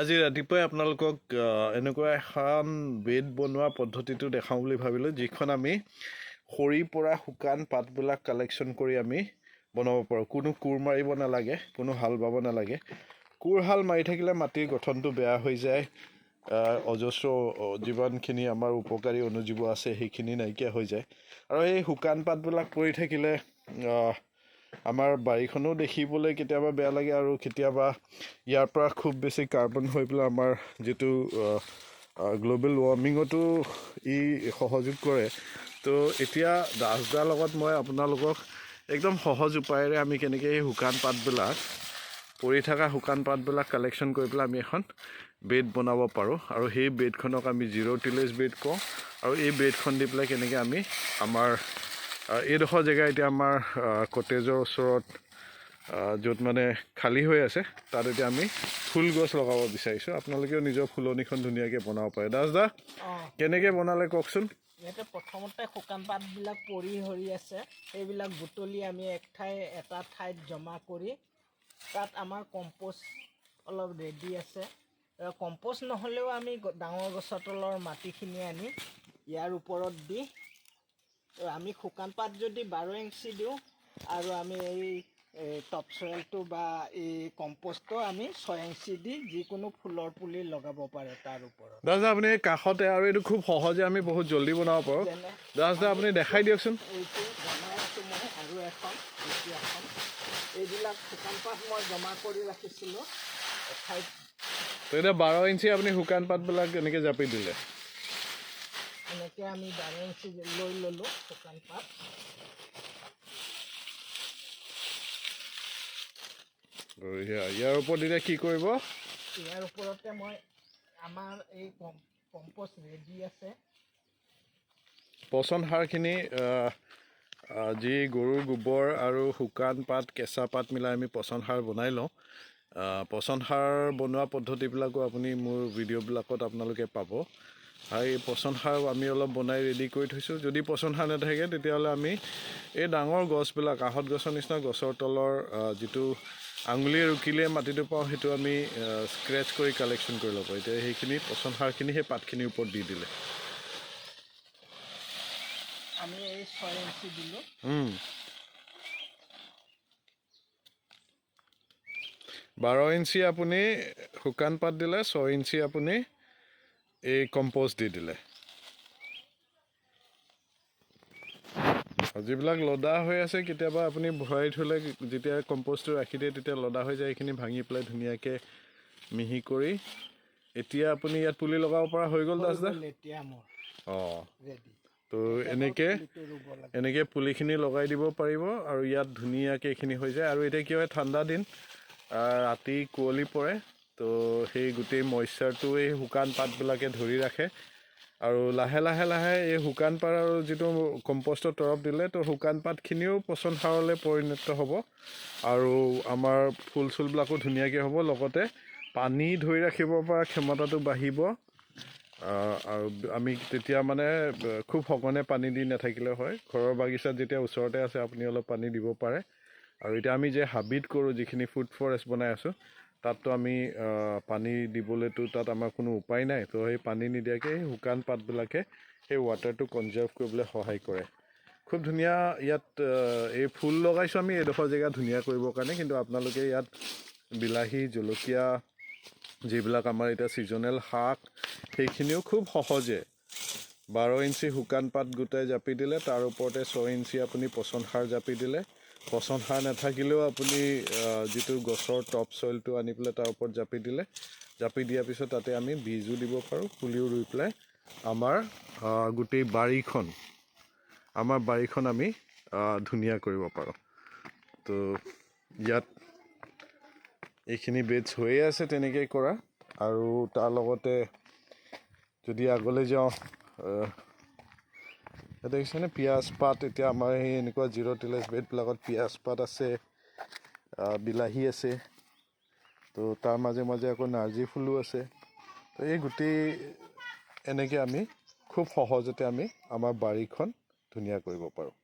আজি ৰাতিপুৱাই আপোনালোকক এনেকুৱা এখন বেড বনোৱা পদ্ধতিটো দেখাওঁ বুলি ভাবিলোঁ, যিখন আমি সৰি পৰা শুকান পাতবিলাক কালেকশ্যন কৰি আমি বনাব পাৰোঁ। কোনো কোৰ মাৰিব নালাগে, কোনো হাল বাব নালাগে। কোৰ হাল মাৰি থাকিলে মাটিৰ গঠনটো বেয়া হৈ যায়, অজস্ৰ যিমানখিনি আমাৰ উপকাৰী অণুজীৱ আছে সেইখিনি নাইকিয়া হৈ যায়। আৰু এই শুকান পাতবিলাক পৰি থাকিলে আমাৰ বাৰীখনো দেখিবলৈ কেতিয়াবা বেয়া লাগে, আৰু কেতিয়াবা ইয়াৰ পৰা খুব বেছি কাৰ্বন হৈ পেলাই আমাৰ যিটো গ্ল'বেল ৱাৰ্মিঙতো ই সহযোগ কৰে। তো এতিয়া দাসদাৰ লগত মই আপোনালোকক একদম সহজ উপায়েৰে আমি কেনেকৈ এই শুকান পাতবিলাক, পৰি থকা শুকান পাতবিলাক কালেকশ্যন কৰি পেলাই আমি এখন বেড বনাব পাৰোঁ, আৰু সেই বেডখনক আমি জিৰ' টিলেজ বেড কওঁ। আৰু এই বেডখন দি পেলাই কেনেকৈ আমি আমাৰ এইডোখৰ জেগা এতিয়া আমাৰ কটেজৰ ওচৰত য'ত মানে খালী হৈ আছে, তাত এতিয়া আমি ফুল গছ লগাব বিচাৰিছোঁ। আপোনালোকেও নিজৰ ফুলনিখন ধুনীয়াকৈ বনাব পাৰে। দাসদা, কেনেকৈ বনালে কওকচোন? ইয়াতে প্ৰথমতে শুকান পাতবিলাক পৰি সৰি আছে, সেইবিলাক বুটলি আমি এটা ঠাইত জমা কৰি তাত আমাৰ কম্প'ষ্ট অলপ ৰেডি আছে। কম্প'ষ্ট নহ'লেও আমি ডাঙৰ গছৰ তলৰ মাটিখিনি আনি ইয়াৰ ওপৰত দি আমি শুকান পাত যদি 12 ইঞ্চি দিওঁ, আৰু আমি এই টপ চইলটো বা এই কম্প'ষ্টটো আমি 6 ইঞ্চি দি যিকোনো ফুলৰ পুলি লগাব পাৰে তাৰ ওপৰত। দাদা, আপুনি কাষতে, আৰু এইটো খুব সহজে আমি বহুত জল্দি বনাব পাৰোঁ। দাদা, আপুনি দেখাই দিয়কচোন। এইটো বনাই আছোঁ মই, আৰু এখন, এইটো এখন। এইবিলাক শুকান পাত মই জমা কৰি ৰাখিছিলোঁ এঠাইত। তো এতিয়া 12 ইঞ্চি আপুনি শুকান পাতবিলাক এনেকৈ জাপি দিলে। এনেকৈ আমি 12 ইঞ্চি লৈ ল'লোঁ শুকান পাত। বঢ়িয়া। ইয়াৰ ওপৰত এতিয়া কি কৰিব? ইয়াৰ ওপৰতে মই আমাৰ এই কম্প'ষ্ট ৰেডি আছে। পচন সাৰখিনি, যি গৰুৰ গোবৰ আৰু শুকান পাত, কেঁচা পাত মিলাই আমি পচন সাৰ বনাই লওঁ। পচন সাৰ বনোৱা পদ্ধতিবিলাকো আপুনি মোৰ ভিডিঅ'বিলাকত আপোনালোকে পাব। আৰু এই পচন সাৰ আমি অলপ বনাই ৰেডি কৰি থৈছোঁ। যদি পচন সাৰ নাথাকে তেতিয়াহ'লে আমি এই ডাঙৰ গছবিলাক, আহঁত গছৰ নিচিনা গছৰ তলৰ যিটো আঙুলিয়ে ৰুকিলে মাটিটো পাওঁ, সেইটো আমি স্ক্ৰেচ কৰি কালেকশ্যন কৰি ল'ব। এতিয়া সেইখিনি পচন সাৰখিনি সেই পাতখিনিৰ ওপৰত দি দিলে। আমি এই 6 ইঞ্চি দিলোঁ। 12 ইঞ্চি আপুনি শুকান পাত দিলে, 6 ইঞ্চি আপুনি এই কম্প'ষ্ট দি দিলে। আৰু যিবিলাক লদা হৈ আছে কেতিয়াবা আপুনি ভৰাই থ'লে, যেতিয়া কম্প'ষ্টটো ৰাখি দিয়ে তেতিয়া লদা হৈ যায়, সেইখিনি ভাঙি পেলাই ধুনীয়াকৈ মিহি কৰি এতিয়া আপুনি ইয়াত পুলি লগাব পৰা হৈ গ'ল। দাসদা, এতিয়া মোৰ ৰেডি। তো এতিয়া মই পুলিটো ৰুব লাগে। এনেকৈ পুলিখিনি লগাই দিব পাৰিব, আৰু ইয়াত ধুনীয়াকৈ এইখিনি হৈ যায়। আৰু এতিয়া কি হয়, ঠাণ্ডা দিন, ৰাতি কুঁৱলী পৰে, তো সেই গোটেই মইশ্চাৰটো এই শুকান পাতবিলাকে ধৰি ৰাখে। আৰু লাহে লাহে লাহে এই শুকান পাত আৰু যিটো কম্প'ষ্টৰ তৰপ দিলে, তো শুকান পাতখিনিও পচন সাৰলৈ পৰিণত হ'ব, আৰু আমাৰ ফুল চুলবিলাকো ধুনীয়াকৈ হ'ব। লগতে পানী ধৰি ৰাখিব পৰা ক্ষমতাটো বাঢ়িব। আৰু আমি তেতিয়া খুব সঘনে পানী দি নাথাকিলেও হয়। ঘৰৰ বাগিচাত যেতিয়া ওচৰতে আছে আপুনি অলপ পানী দিব পাৰে। আৰু এতিয়া আমি যে হাবিত কৰোঁ, যিখিনি ফুড ফৰেষ্ট বনাই আছোঁ, তাততো আমি পানী দিবলৈতো তাত আমাৰ কোনো উপায় নাই। তো সেই পানী নিদিয়াকৈ সেই শুকান পাতবিলাকে সেই ৱাটাৰটো কনজাৰ্ভ কৰিবলৈ সহায় কৰে। খুব ধুনীয়া ইয়াত এই ফুল লগাইছোঁ আমি এইডোখৰ জেগা ধুনীয়া কৰিবৰ কাৰণে। কিন্তু আপোনালোকে ইয়াত বিলাহী, জলকীয়া, যিবিলাক আমাৰ এতিয়া ছিজনেল শাক, সেইখিনিও খুব সহজে 12 ইঞ্চি শুকান পাত গোটাই জাপি দিলে, তাৰ ওপৰতে 6 ইঞ্চি আপুনি পচন সাৰ জাপি দিলে। পচন সাৰ নাথাকিলেও আপুনি যিটো গছৰ টপ চইলটো আনি পেলাই তাৰ ওপৰত জাপি দিলে। জাপি দিয়াৰ পিছত তাতে আমি বীজো দিব পাৰোঁ, পুলিও ৰুই পেলাই আমাৰ গোটেই বাৰীখন, আমাৰ বাৰীখন আমি ধুনীয়া কৰিব পাৰোঁ। তো ইয়াত এইখিনি বেডছ হৈয়ে আছে তেনেকেই কৰা। আৰু তাৰ লগতে যদি আগলৈ যাওঁ, ইয়াত দেখিছেনে পিঁয়াজ পাত। এতিয়া আমাৰ সেই এনেকুৱা জিৰ' টিলেজ বেডবিলাকত পিঁয়াজ পাত আছে, বিলাহী আছে, তো তাৰ মাজে মাজে আকৌ নাৰ্জী ফুলো আছে। তো এই গোটেই এনেকৈ আমি খুব সহজতে আমি আমাৰ বাৰীখন ধুনীয়া কৰিব পাৰোঁ।